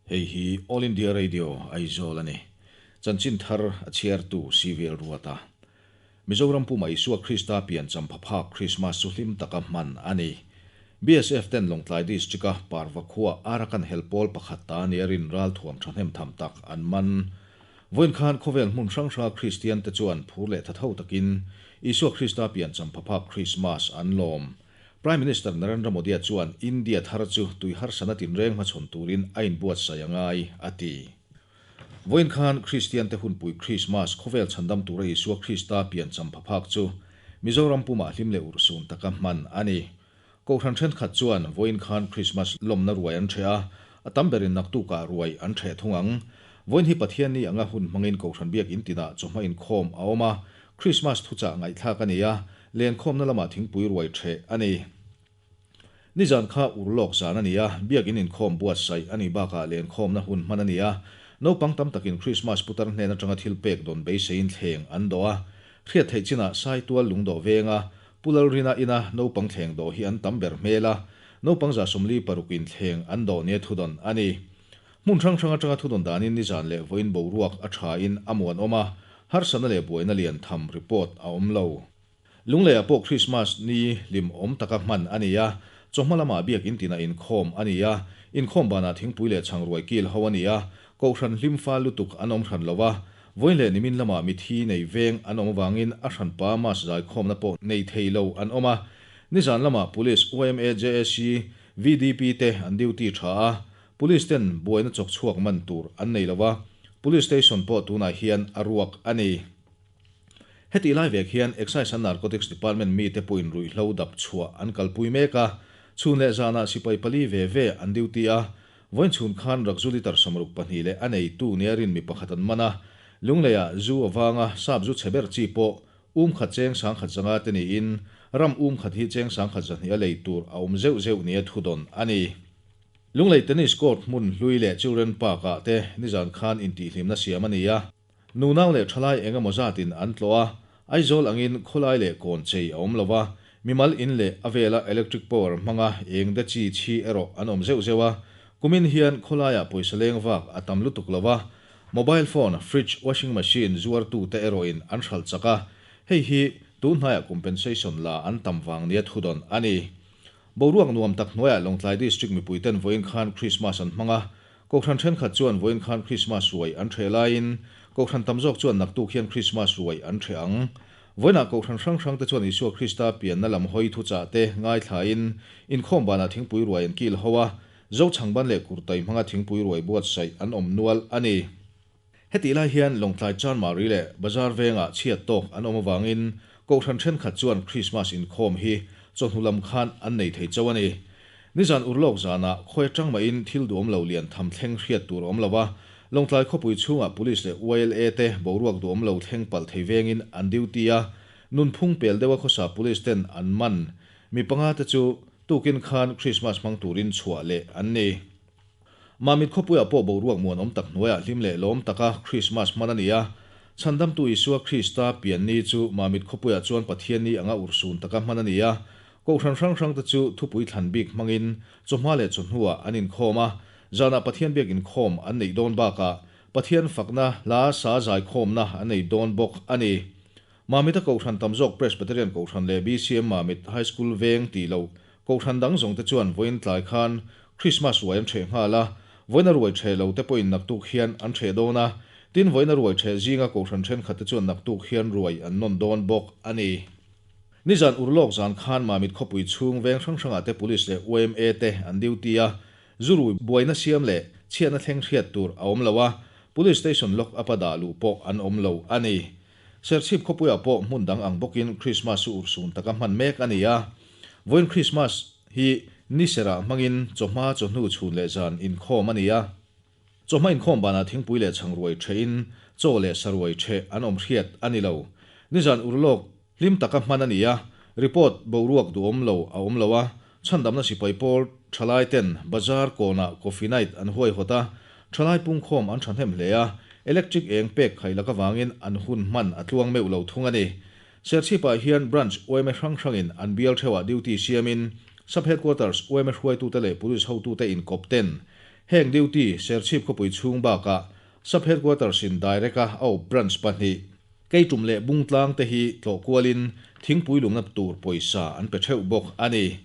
Hei hi All India Radio, Aizawl a ni. Chanchin thar a chhiartu CVL Ruata. Mizoram puma Isua Krista piancham phaphak Krismas chu hlim taka hman a ni. BSF ten Lawngtlai District-a Parva khua Arakan hel pawl pakhat ta nia rin ralthuam thahnem tham tak an man. Vawiin khan khawvel hmun hrang hranga Kristian te chuan phur leh thatho takin Isua Krista piancham phaphak Krismas an lawm. Prime Minister Narendra Modi-a chuan India thar chu tui harsana tinreng hmachhawn turin a inbuatsaih a ngai, a ti. Vawiin khan Kristiante hunpui Krismas khawvel chhandam tura Isua Krista piancham phaphak chu Mizoram pumah hlim leh urhsun taka hman a ni. Kohhran thenkhat chuan vawiin khan Krismas lawmna ruai an ṭheh a, a tam berin naktukah ruai an ṭheh thung ang. Vawiin hi Pathianni anga hun hmangin Kohhran biak intinah chawhma inkhawm a awm a, Krismas thuchah ngaihthlak a ni a, Lenkhawmna lamah thingpui ruai ṭheh a ni. Nizan kha urlawk zan a ni a, biakin inkhawm buatsaih a nih bakah lenkhawmna hun hman a ni a. Naupang tam takin Krismas putar hnen aṭanga thil pek dawn beiseiin thleng an dawh a. Hriat theih chinah Saitual lungdawh venga Pu Lalrina ina naupang thleng dawh hi an tam ber hmel a, naupang 46 in thleng an dawh nia thudawn a ni. Hmun hrang hrang aṭanga thudawn danin nizan leh vawiin boruak a ṭhain a muanawm a, harsatna leh buaina lian tham report a awm lo. Lungleiah pawh Krismas ni hlim awm taka hman a ni a, chawhma lamah biakin tinah inkhawm a ni a, inkhawm banah thingpui leh chhangruai kil ho a ni a, kohhran hlim fal lutuk an awm hran lo a, vawiin leh nimin lamah mithi nei veng an awm avangin a hranpa Mass zaikhawmna pawh nei thei lo an awm a, nizan lamah Police, yma, JAC, VDP te an duty tha a, Police ten buaina chawk chhuak man tur an nei lo a, Police Station pawh tunah hian a ruak a ni. Hetih lai vek hian Excise and Narcotics Department mite pawhin ruihhlo dap chhuah an kalpui mek a, chhun leh zanah sipai pali ve ve an duty a, vawiin chhun khan Rakzu litre 62 leh a neitu nia rin mi pakhat an man a, Lungleiah zu avanga sap zu chhe ber chi pawh um khat cheng sangkhat zanga te niin ram um khat hi cheng sangkhat zahnih a lei tur a awm zeuh zeuh nia thudawn a ni. Lunglei Tennis Court hmun hlui leh Children Park ah te nizan khan intihhlimna siam a ni a. Nunau leh thalai eng emaw zatin an tlawh a, Aizawl angin khawlai leh kawn chei a awm lo a, mimal in leh a vela electric power hmanga eng de chi chhi erawh an awm zeuh zeuh a. Kumin hian khawlaiah pawisa leng vak a tam lutuk lo a, mobile phone, fridge, washing machine zuartute erawhin an hralh chak a, hei hi tunhnaiah compensation la an tam vang nia thudawn a ni. Boruak nuam tak hnuaiah Lawngtlai District mipuiten vawiin khan Krismas an hmang a, Kohhran thenkhat chuan vawiin khan Krismas ruai an ṭheh laiin Kohhran tam zawk chuan naktuk hian Krismas ruai an ṭheh ang. Vawiinah Kohhran hrang hrangte chuan Isua Krista pianna lam hawi thuchah te ngaithlain inkhawm banah thingpui ruai an kil ho a, Zochangban leh Kurtai hmanga thingpui ruai buatsaih an awm nual a ni. Hetih lai hian Lawngtlai Chanmari leh Bazar vengah chhiat tawk an awm avangin Kohhran thenkhat chuan Krismas inkhawm hi chawhnu lam khan an nei thei chauh a ni. Nizan urlawk zanah khawi atang mahin thil duhawm lo lian tham thleng hriat tur a awm lo a, Lawngtlai khawpui chhungah Police leh YLA te boruak duhawm lo thleng palh thei vengin an duty a, nunphung pel deuha khawsa Police ten an man mi panga te chu tukin khan Krismas hmang turin chhuah leh an ni. Mamit khawpuiah pawh boruak muanawm tak hnuaiah hlim leh lawm taka Krismas hman a ni a. Chhandamtu Isua Krista pian ni chu Mamit khawpuiah chuan Pathian ni anga urhsun taka hman a ni a. Kohhran hrang hrangte chu thupui thlan bik hmangin chawhma leh chawhnuah an inkhawm a. Zanah Pathian biak inkhawm an neih dawn bakah Pathian fakna hla sa zaikhawmna an nei dawn bawk a ni. Mamita Kohhran tam zawk Presbyterian Kohhran leh BCM Mamit High School veng tih loh Kohhran dang zawng te chuan vawiin tlai khan Krismas ruai an ṭheh nghal a, vawiin a ruai ṭheh lo te pawhin naktuk hian an ṭheh dawn a, tin vawiin a ruai ṭheh zinga Kohhran ṭhenkhat te chuan naktuk hian ruai an nawn dawn bawk a ni. Nizan urlawk zan khan Mamit khawpui chhung veng hrang hrangah te Police leh yma te an duty a, zu rui buaina siam leh chhiatna thleng hriat tur a awm lo a, Police Station lock up a dah luh pawh an awm lo a ni. Serchhip khawpuiah pawh hmun dang ang bawkin Krismas chu urhsun taka hman mek a ni a. Vawiin Krismas hi ni serah hmangin chawhma chawhnu chhun leh zan inkhawm a ni a. Chawhma inkhawm banah thingpui leh chhangruai ṭhehin chaw leh saruai ṭheh an awm hriat a ni lo. Nizan urlawk hlim taka hman a ni a, report boruak duhawm lo a awm lo a, chhandamna sipai pawl ṭhalai ten bazar kawnah coffee night an huaihawt a, ṭhalai pungkhawm an ṭhahnem hle a, electric eng pek khaih lak avangin an hun hman a tluang meuh lo thung a ni. Serchhipah hian branch yma hrang hrangin an bial theuhah duty siamin Sub Headquarters yma hruaitute leh police hotute inkawp ten. Heng duty Serchhip khawpui chhung bakah Sub Headquarters in direct a a awp branch pahnih, Keitum leh Bungtlang te hi tlawh kualin thingpui lumna tur pawisa an pe theuh bawk a ni.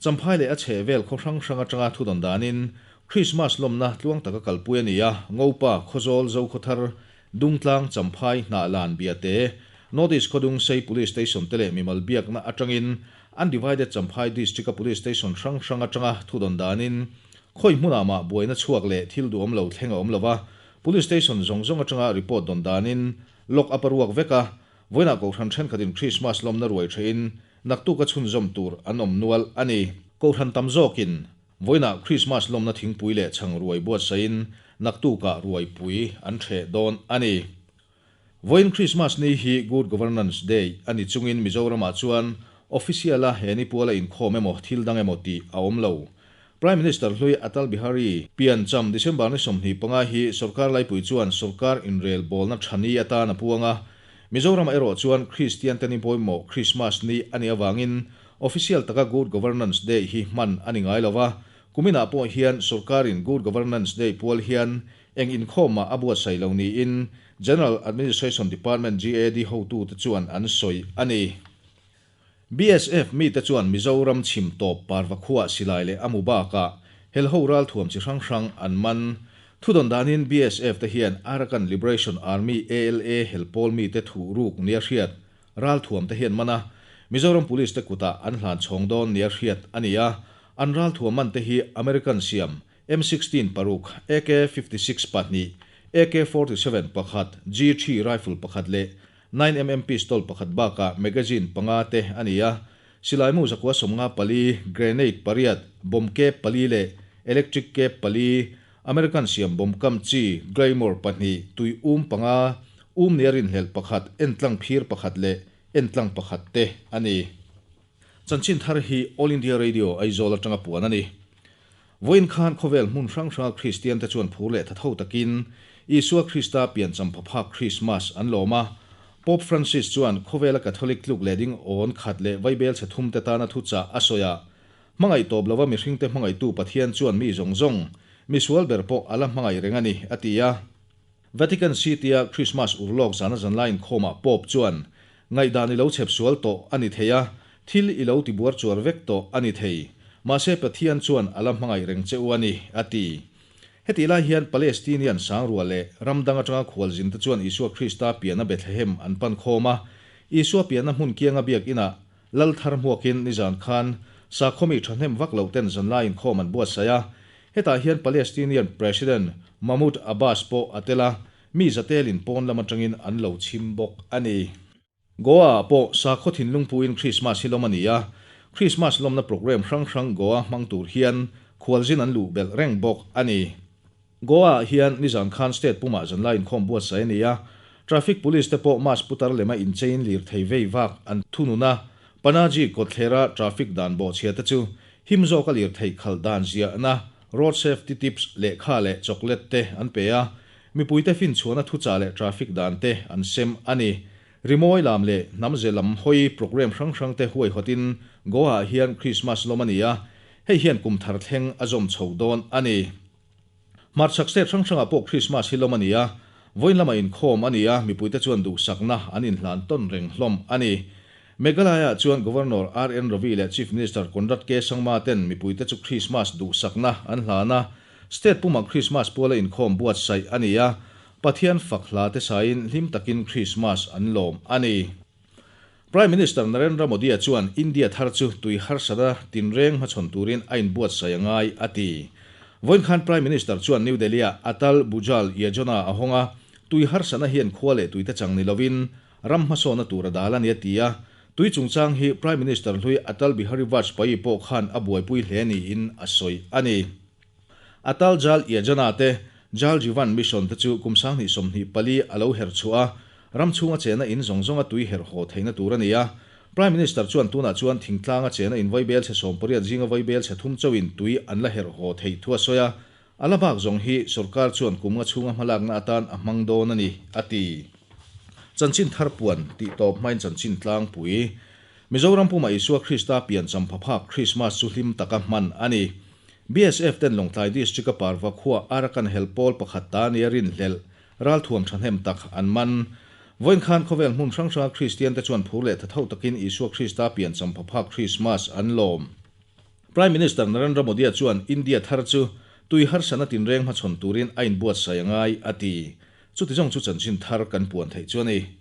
Champhai leh a chhehvel khaw hrang hrang atanga thudawn danin Krismas lawmna tluang taka kalpui a ni a, Ngopa, Khawzawl, Zokhawthar, Dungtlang, Champhai, Hnahlan, Biate, North East Khawdung, Sei Police Station te leh mimal biakna atangin Undivided Champhai District-a Police Station hrang hrang atanga thudawn danin khawi hmunah mah buaina chhuak leh thil duhawm lo thleng a awm lo a, Police Station zawng zawng atanga report dawn danin lock up a ruak vek a, vawiinah Kohhran thenkhatin Krismas lawmna ruai thehin naktuka chhunzawm tur an awm nual a ni. Kohhran tam zawkin vawiinah Krismas lawmna thingpui leh chhang ruai buatsaihin naktukah ruaipui an hreh dawn a ni. Vawiin Krismas ni hi Good Governance Day a ni chungin Mizoramah chuan official-a he ni puala inkhawm emaw thil dang emaw tih a awm lo. Prime Minister hlui Atal Bihari piancham December ni 25 hi sorkar laipui chuan sorkar inrel bawlna tha ni atan a puang a. Mizoramah erawh chuan Kristian te ni pawimawh Krismas ni a nih avangin official taka Good Governance Day hi hman a ni ngai lo va. Kuminah pawh hian sorkarin Good Governance Day pual hian eng inkhawmah a buatsaih lo niin General Administration Department, GAD, hotute chuan an sawi a ni. BSF mite chuan Mizoram chhim tawp parva khuah silai leh a mu bakah helho ralthuam chi hrang hrang an man. Thudawn danin BSF te hian Arakan Liberation Army, ALA, helpawl mite thuh ruk nia hriat ralthuam te hian man a, Mizoram Police te kutah an hlan chhawng dawn nia hriat a ni a. An ralthuam man te hi American siam M16 paruk, AK-56 pahnih, AK-47 pakhat, G-3 rifle pakhat leh 9mm pistol pakhat bakah magazine panga te a ni a, silaimu zakua 54, grenade pariat, bomb kep pali leh electric kep pali, American siam bomb kam chi Claymore pahnih, tui um panga, um nia rinhlelh pakhat, entlang phir pakhat leh entlang pakhat te a ni. Chanchin thar hi All India Radio Aizawl atanga puan a ni. Vawiin khan khawvel hmun hrang hranga Kristian te chuan phur leh thatho takin Isua Krista piancham phaphak Krismas an lawm a. Pope Francis chuan khawvela Catholic tluk leh ding awn khat leh vaibel chhe thum te tana thuchah a sawi a. Hmangaih tawp lova mihringte hmangaihtu Pathian chuan mi zawng zawng, misual ber pawh a la hmangaih reng a ni, a ti a. Vatican City-a Krismas urlawk zana zanlai inkhawmah Pope chuan, Ngaihdan i lo chhep sual tawh a ni thei a, thil i lo ti buar chuar vek tawh a ni thei. Mahse Pathian chuan a la hmangaih reng che u a ni, a ti. Hetih lai hian Palestinian sangrua leh ram dang atanga khualzin te chuan Isua Krista pianna Bethlehem an pan khawm a. Isua pianna hmun kianga biakinah Lal thar hmuakin nizan khan sakhaw mi thahnem vak loh ten zanlai inkhawm an buatsaih a. Hetah hian Palestinian President Mahmoud Abbas pawh a tel a, mi zatelin pawn lam atangin an lo chhim bawk a ni. Goa-ah pawh sakhaw thinlung puin Krismas hi lawm a ni a, Krismas lawmna programme hrang hrang Goa hmang tur hian khualzin an luh belh reng bawk a ni. Goa-ah hian nizan khan state pumah zanlai inkhawm buatsaih a ni a, traffic police te pawh mask putar lema incheiin lirthei vei vak an thunun a, Panaji kawtthlera traffic dan bawhchhia te chu him zawka lirthei khalh dan ziahna, road safety tips, lehkha leh chocolate te an pe a, mipuite finchhuahna thuchah leh traffic dan te an sem a ni. Rimawi lam leh hnamze lam hawi programme hrang hrang te huaihawtin Goa-ah hian Krismas lawm a ni a, hei hian kum thar thleng a zawm chho dawn a ni. Hmarchhak state hrang hrangah pawh Krismas hi lawm a ni a, vawiin lamah inkhawm a ni a, mipuite chuan duhsakna an inhlan tawn reng hlawm a ni. Meghalaya-ah chuan Governor RN Ravi leh Chief Minister Conrad K Sangma ten mipuite chu Krismas duhsakna an hlan a, state pumah Krismas puala inkhawm buatsaih a ni a, Pathian fak hla te saiin hlim takin Krismas an lawm a ni. Prime Minister Narendra Modi-a chuan India thar chu tui harsatna tinreng hmachhawn turin a inbuatsaih a ngai, a ti. Vawiin khan Prime Minister chuan New Delhi-ah Atal Bhujal Yojana a hawng a, tui harsatna hian khua leh tuite chang ni lovin ram hmasawnna tur a dal a ni a ti a. Tui chungchang hi Prime Minister hlui Atal Bihari Vajpayee pawh khan a buaipui hle niin a sawi a ni. Atal Jal Yojana te Jal Jeevan Mission te chu kum 2024 a lo her chhuah a, ram chhunga chena in zawng zawnga tui herh haw theihna tur a ni a. Prime Minister chuan tunah chuan thingtlanga chena in vaibel chhe 80 zinga vaibel chhe thum chauhin tui an la herh haw theih thu a sawi a, a la bak zawng hi sorkar chuan kum nga chhunga hmalakna atan a hmang dawn a ni, a ti. Chanchin thar puan tih tawp hmain chanchin tlangpui. Mizoram pumah Isua Krista piancham phaphak Krismas chu hlim taka hman a ni. BSF ten Lawngtlai District a Parva khua Arakan hel pawl pakhat ta nia rinhlelh ralthuam thahnem tak an man. Vawiin khan khawvel hmun hrang hranga Kristian te chuan phur leh thatho takin Isua Krista piancham phaphak Krismas an lawm. Prime Minister Narendra Modi-a chuan India thar chu tui harsatna tinreng hmachhawn turin a inbuatsaih a ngai, a ti. Chuti zawng chu chanchin thar kan puan theih chu a ni.